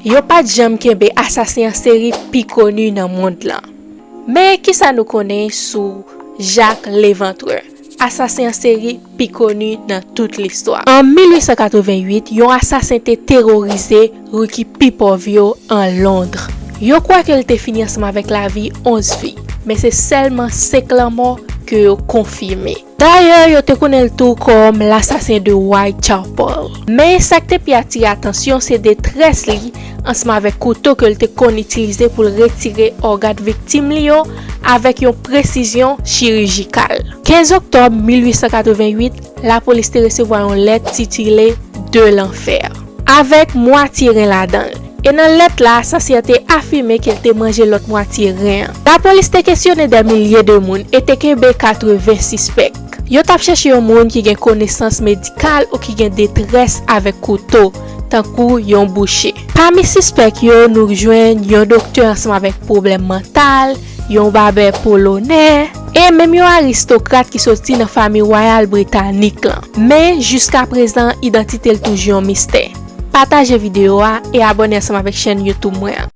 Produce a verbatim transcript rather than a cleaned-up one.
Yo pa t janm kenbe asasen an seri pi koni nan mond lan. Men kisa nou konnen sou Jacques Léventreur, asasen an seri pi koni nan tout listwa? An mil uit san katreven uit, yon asasen te terorize ri ki pi pòv yo an Londres. Yo kwè ke l te fini ansanm avèk lavi onz fi, men se sèlman senk lanmò ke yo konfime. Dayè, yo te konnen l tou kòm l'assassin de Whitechapel. Men sa k te pi atire atansyon se detrès li ansanm avèk kouto ke l te konn itilize pou l retire ògàn viktim li yo avèk yon presizyon chirijikal. Kenz oktòb mil uit san katreven uit, lapolis te resevwa yon lèt titile De l'enfer, avèk mwatye ren ladan l. E nan lèt la, asasen an te afime ke l te manje lòt mwatye ren an. Lapolis te kesyone dè milye de moun e te kenbe katreven sispèk. Yo t ap chèche yon moun ki gen konesans medikal ou ki gen detrès avèk kouto, tankou yon bouche. Pami sispèk yo, nou jwenn yon doktè ansanm avèk pwoblèm mantal, yon babè polonè, e menm yon aristokrat ki soti nan fanmi wayal britanik lan. Men, jiskaprezan, idantite l toujou yon mistè. Pataje videyo a e abòne ansanm avèk chèn YouTube mwen an.